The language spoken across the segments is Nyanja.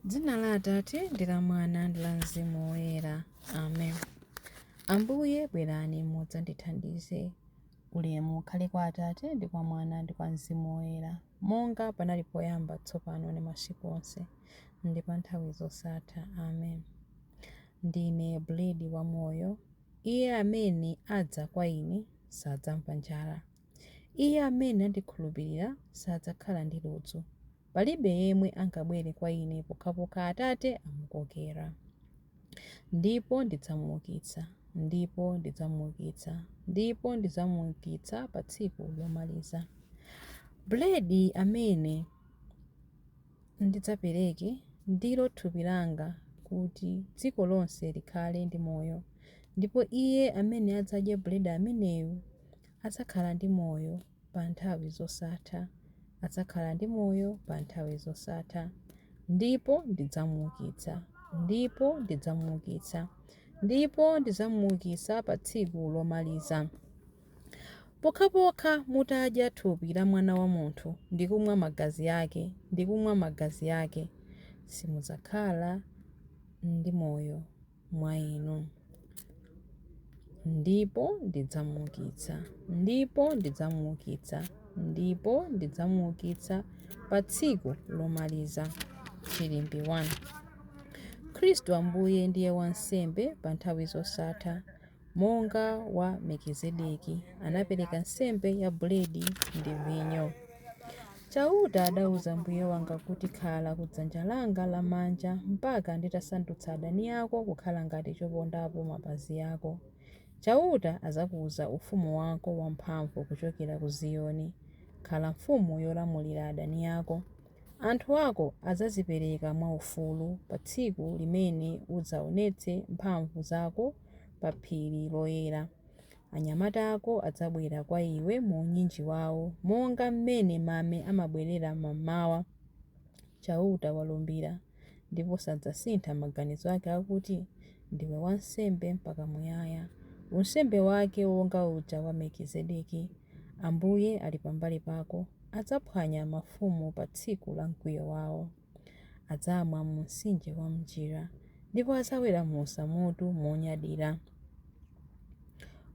Dzina la Atate ndi la Mwana ndi la Mzimu Woyera. Amen. Ambuye bwerani mudzandithandize. Ulemu ukhale kwa Atate ndi kwa Mwana ndi kwa Mzimu Woyera, monga panali poyamba, tsopano ndi masiku onse, ndi pa nthawi zosatha. Amen. Ndine buledi wa moyo. Iye amene adza kwa ine sadzamva njala. Iye amene andikhulupirira sadzakhala ndi ludzu. Palibe yemwe angabwere kwa ine pokhapokha Atate amukokera. Ndipo ndidzamuukitsa, ndipo ndidzamuukitsa, ndipo ndidzamuukitsa pa tsiku lomaliza. Buledi amene ndidzapereke ndilo thupi langa kuti dziko lonse likhale ndi moyo. Ndipo iye amene adzadye buledi ameneyu adzakhala ndi moyo pa nthawi zosatha, adzakhala ndi moyo pa nthawi zosatha. Ndipo ndidzamuukitsa, ndipo ndidzamuukitsa, ndipo ndidzamuukitsa pa tsiku lomaliza. Pokhapokha mutadya thupi la Mwana wa Munthu ndi kumwa magazi ake, ndi kumwa magazi ake, simudzakhala ndi moyo mwa inu. Ndipo ndidzamuukitsa, ndipo ndidzamuukitsa, ndipo ndidzamuukitsa pa tsiku lomaliza. Chilimbi 1. Khristu Ambuye ndiye wansembe pa nthawi zosatha, monga wa Melkizedeki anapereka nsembe ya buledi ndi vinyo. Chauta adauza Mbuye wanga kuti, Khala ku dzanja langa lamanja mpaka nditasandutsa adani ako kukhala ngati chopondapo mapazi ako. Chauta adzakuza ufumu wako wamphamvu kuchokera ku Ziyoni. Khala mfumu yolamulira adani ako. Anthu ako adzadzipereka mwaufulu pa tsiku limene udzaonetse mphamvu zako pa phiri loyera. Anyamata ako adzabwera kwa iwe mu unyinji wawo, monga mmene mame amabwerera mammawa. Chauta walumbira, ndipo sadzasintha maganizo ake akuti, Ndiwe wansembe mpaka muyaya, unsembe wake wonga uja wa Melkizedeki. Ambuye ali pambali pako, adzaphwanya mafumu pa tsiku la mkwiyo wawo. Adzamwa mu mtsinje wa m'njira, ndipo adzaweramusa mutu monyadira.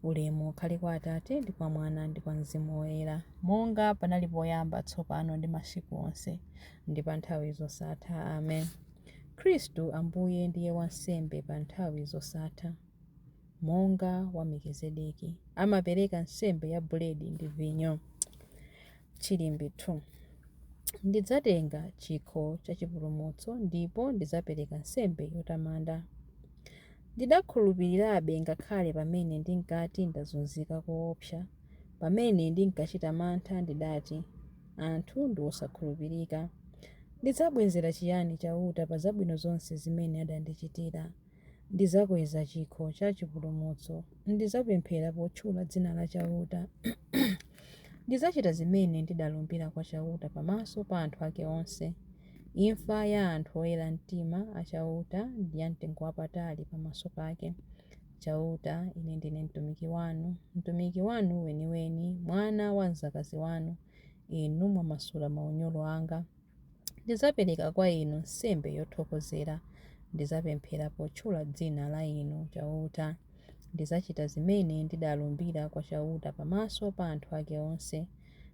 Ulemu ukhale kwa Atate ndi kwa Mwana ndi kwa Mzimu Woyera, monga panali poyamba, tsopano ndi masiku onse, ndi pa nthawi zosatha. Amen. Khristu Ambuye ndiye wansembe pa nthawi zosatha, monga wa Melkizedeki, amapereka nsembe ya buledi ndi vinyo. Chilimbi 2. Ndidzatenga chikho cha chipulumutso ndipo ndidzapereka nsembe yotamanda. Ndidakhulupirirabe ngakhale pamene ndinkati ndazunzika koopsa. Pamene ndinkachita mantha ndidati, Anthu ndi osakhulupirika. Ndidzabwezera chiyani Chauta pa zabwino zonse zimene adandichitira? Ndidzakweza chikho cha chipulumutso, ndidzapemphera potchula dzina la Chauta. Ndidzachita zimene ndidalumbira kwa Chauta pamaso pa anthu ake onse. Imfa ya anthu oyera mtima a Chauta ndi yamtengowapatali pamaso pake. Chauta, ine ndine mtumiki wanu, mtumiki wanu weniweni, mwana wa mdzakazi wanu. Inu mwamasula maunyolo anga. Ndidzapereka kwa Inu nsembe yothokozera, ndidzapemphera potchula dzina la Inu Chauta. Ndidzachita zimene ndidalumbira kwa Chauta pamaso pa anthu ake onse.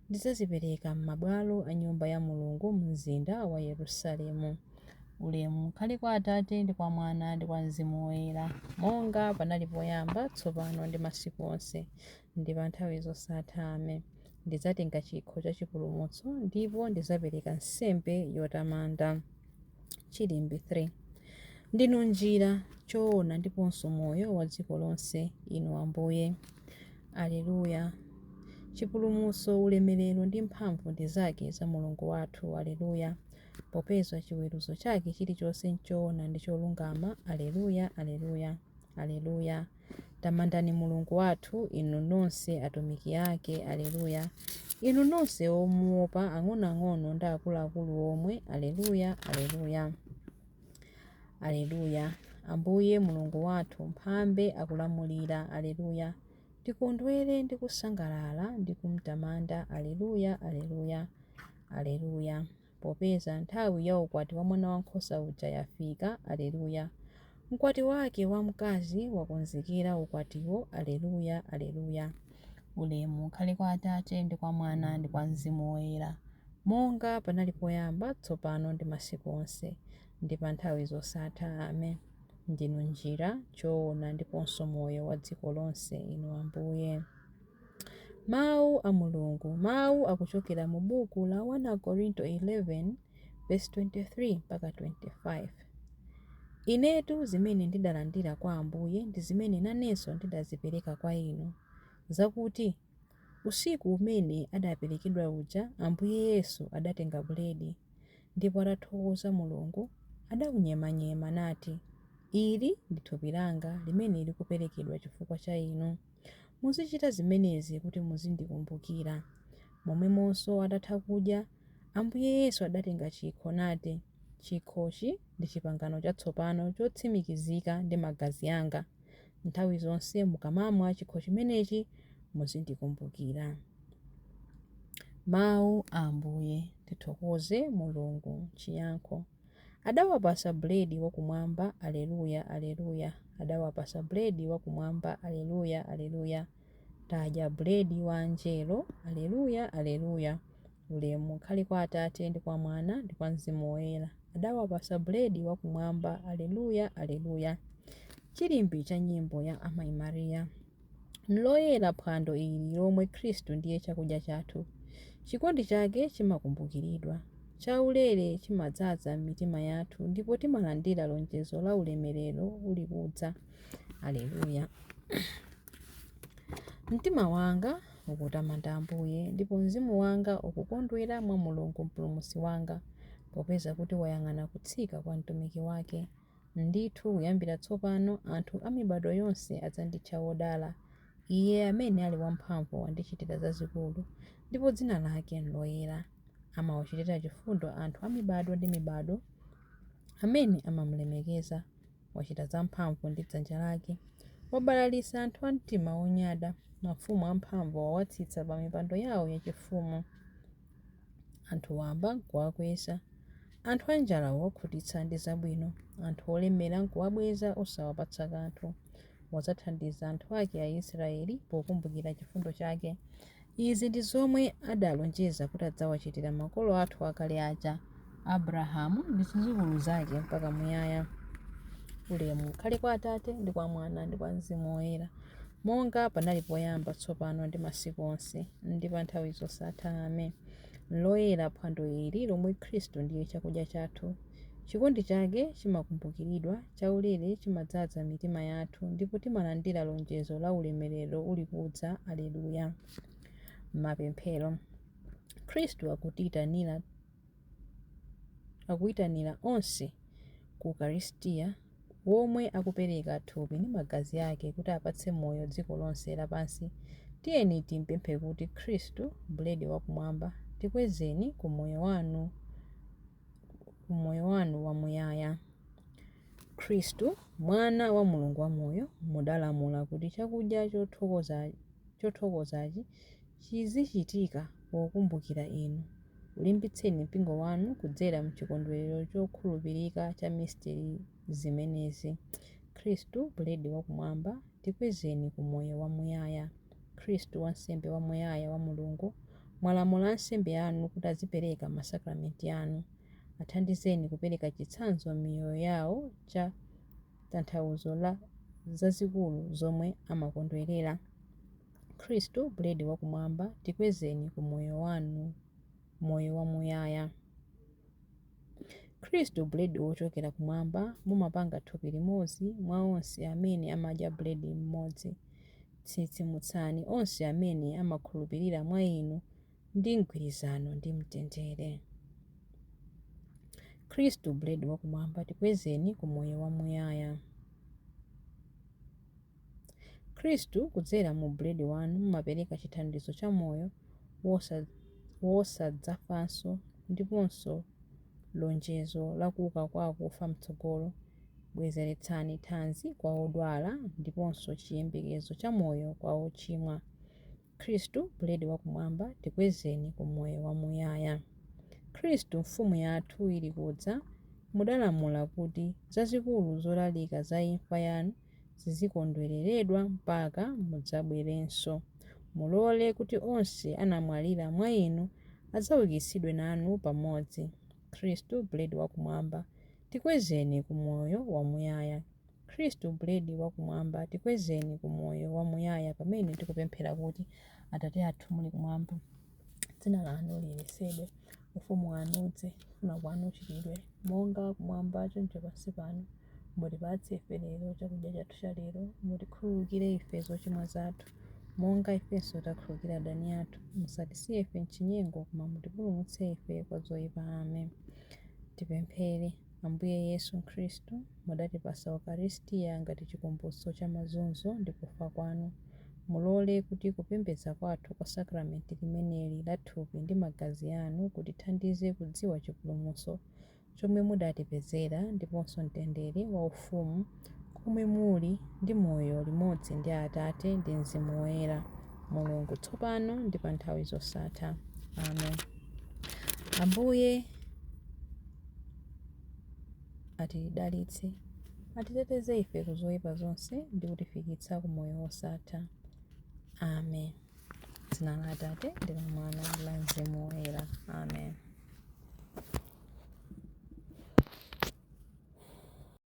Ndidzazipereka m'mabwalo a Nyumba ya Mulungu m'mzinda wa Yerusalemu. Ulemu ukhale kwa Atate ndi kwa Mwana ndi kwa Mzimu Woyera, monga panali poyamba, tsopano ndi masiku onse, ndi pa nthawi zosatha. Amen. Ndidzatenga chikho cha chipulumutso ndipo ndidzapereka nsembe yotamanda. Chilimbi 3. Ndinu njira, choona ndiponso moyo wa dziko lonse, inu Ambuye. Aleluya. Chipulumutso, ulemerero ndi mphamvu ndi zake za Mulungu wathu. Aleluya. Popeza chiweruzo chake chilichonse n'choona ndi cholungama. Aleluya, Aleluya, Aleluya. Tamandani Mulungu wathu, inu nonse atumiki ake. Aleluya. Inu nonse omuopa, ang'onoang'ono ndi akuluakulu omwe. Aleluya, Aleluya. Aleluya. Ambuye Mulungu wathu, mphambe akulamulira. Aleluya. Tikondwere ndi kusangalala ndi kumtamanda. Aleluya, Aleluya. Aleluya. Popeza nthawi ya ukwati wa Mwanawankhosa uja yafika, Alleluya. Mkwati wake wamkazi wakonzekera ukwatiwo, Alleluya, Alleluya. Ulemu ukhale kwa Atate, ndi kwa Mwana, ndi kwa Mzimu Woyera, monga panali poyamba, tsopano, ndi masiku onse, ndi pa nthawi zosatha. Amen. Ndinu njira, choona, ndiponso moyo wa dziko lonse, Inu Ambuye. Mawu a Mulungu. Mawu akuchokera mu buku la 1 Akorinto 11 verse 23 mpaka 25. Inetu zimene ndidalandira kwa Ambuye ndi zimene nanenso ndidazipereka kwa inu, zakuti usiku umene adaperekedwa uja, Ambuye Yesu adatenga buledi, ndipo atathokoza Mulungu, adaunyemanyema nati, Ili ndi thupi langa limene likuperekedwa chifukwa cha inu. Muzichita zimenezi kuti muzindikumbukira. Momwemonso atatha kudya, Ambuye Yesu adatenga chikho nati, Chikhochi ndi chipangano chatsopano chotsimikizika ndi magazi anga. Nthawi zonse mukamamwa chikho chimenechi, muzindikumbukira. Mawu a Ambuye. Tithokoze Mulungu. Chiyankho. Adawapatsa buledi wakumwamba, Alleluya, Alleluya. Adawapatsa buledi wakumwamba, Alleluya, Alleluya. Tadya buledi wa angelo, Alleluya, Alleluya. Ulemu ukhale kwa Atate, ndi kwa Mwana, ndi kwa Mzimu Woyera. Adawapatsa buledi wakumwamba, Alleluya, Alleluya. Chilimbi cha nyimbo ya Amayi Maria. Nloyera phwando ili lomwe Khristu ndiye chakudya chathu. Chikondi chake chimakumbukiridwa. Chaulere chimadzaza m'mitima yathu ndipo timalandira lonjezo la ulemerero ulikudza. Alleluya. Mtima wanga ukutamanda Ambuye, ndipo mzimu wanga ukukondwera mwa Mulungu Mpulumutsi wanga, popeza kuti wayang'ana kutsika kwa mtumiki wake. Ndithu kuyambira tsopano anthu a mibadwo yonse adzanditcha wodala. Iye amene ali wamphamvu wandichitira zazikulu, ndipo dzina lake nloyera. Amawachitira chifundo anthu a mibadwo ndi mibadwo amene amamulemekeza. Wachita zamphamvu ndi dzanja lake. Wabalalitsa anthu a mtima wonyada. Mafumu amphamvu wawatsitsa pa mipando yawo yachifumu. Anthu wamba nkuwakweza. Anthu anjala wawakhutitsa ndi zabwino. Anthu olemera nkuwabweza osawapatsa kanthu. Wadzathandiza anthu ake Aisraeli pokumbukira chifundo chake. Izi ndi zomwe adalonjeza kuti adzawachitira makolo athu akale aja, Abrahamu ndi zidzukulu zake mpaka muyaya. Ulemu ukhale kwa Atate, ndi kwa Mwana, ndi kwa Mzimu Woyera, monga panali poyamba, tsopano, ndi masiku onse, ndi pa nthawi zosatha. Amen. Nloyera phwando ili lomwe Khristu ndiye chakudya chathu. Chikondi chake chimakumbukiridwa, chaulere chimadzaza mitima yathu, ndipo timalandira lonjezo la ulemerero ulikudza. Alleluya. Mapemphero. Khristu akuitanira onse ku Ukaristiya, womwe akupereka thupi ndi magazi ake kuti apatse moyo dziko lonse lapansi. Tiyeni timpemphe kuti Khristu, buledi wakumwamba, tikwezeni ku moyo wanu wamuyaya. Khristu, Mwana wa Mulungu wamoyo, mudalamula kuti chakudya chothokozachi chizichitika pokumbukira inu. Ulimbitseni mpingo wanu kudzera m'chikondwerero chokhulupirika cha misteri zimenezi. Khristu, buledi wakumwamba, tikwezeni ku moyo wamuyaya. Khristu, wansembe wamuyaya wa Mulungu, mwalamula ansembe anu kuti azipereka masakramenti anu. Athandizeni kupereka chitsanzo m'miyoyo yawo cha tanthauzo la zazikulu zomwe amakondwerera. Khristu, buledi wakumwamba, tikwezeni ku moyo wanu, moyo wamuyaya. Khristu, buledi wochokera kumwamba, mumapanga thupi limodzi mwa onse amene amadya buledi mmodzi. Tsitsimutsani onse amene amakhulupirira mwa inu ndi mgwirizano ndi mtendere. Khristu, buledi wakumwamba, tikwezeni ku moyo wamuyaya. Khristu, kudzera mu buledi wanu mumapereka chithandizo cha moyo wosadzafanso ndiponso lonjezo la kuuka kwa akufa m'tsogolo. Bwezeretsani thanzi kwa odwala ndiponso chiyembekezo cha moyo kwa ochimwa. Khristu, buledi wakumwamba, tikwezeni ku moyo wamuyaya. Khristu Mfumu yathu ilikudza, mudalamula kuti zazikulu zolalika za imfa yanu zizikondwereredwa mpaka mudzabwerenso. Mulole kuti onse anamwalira mwa inu adzaukitsidwe nanu pamodzi. Khristu, Buledi wakumwamba, tikwezeni ku moyo wamuyaya. Khristu, Buledi wakumwamba, tikwezeni ku moyo wamuyaya pamene tikupemphera kuti, Atate athu muli kumwamba, dzina lanu liyeretsedwe, ufumu wanu udze, kufuna kwanu kuchitidwe, monga kumwamba choncho pansi pano. Mutipatse ife lero chakudya chathu cha lero. Mutikhululukire ife zochimwa zathu, monga ifenso takhululukira adani athu. Musatisiye ife m'chinyengo, koma mutipulumutse ife kwa zoyipa. Amen. Tipemphere. Ambuye Yesu Khristu, mudatipatsa Ukaristiya ngati chikumbutso cha mazunzo ndi kufa kwanu. Mulole kuti kupembedza kwathu kwa sakramenti limeneli la thupi ndi magazi anu kutithandize kudziwa chipulumutso chomwe mudatipezera ndiponso mtendere wa ufumu komwe muli ndi moyo limodzi ndi Atate ndi Mzimu Woyera, Mulungu tsopano ndi pa nthawi zosatha. Amen. Ambuye atidalitse, atiteteze ife ku zoyipa zonse ndi kutifikitsa ku moyo wosatha. Amen. Dzina la Atate ndi la Mwana ndi la Mzimu Woyera. Amen.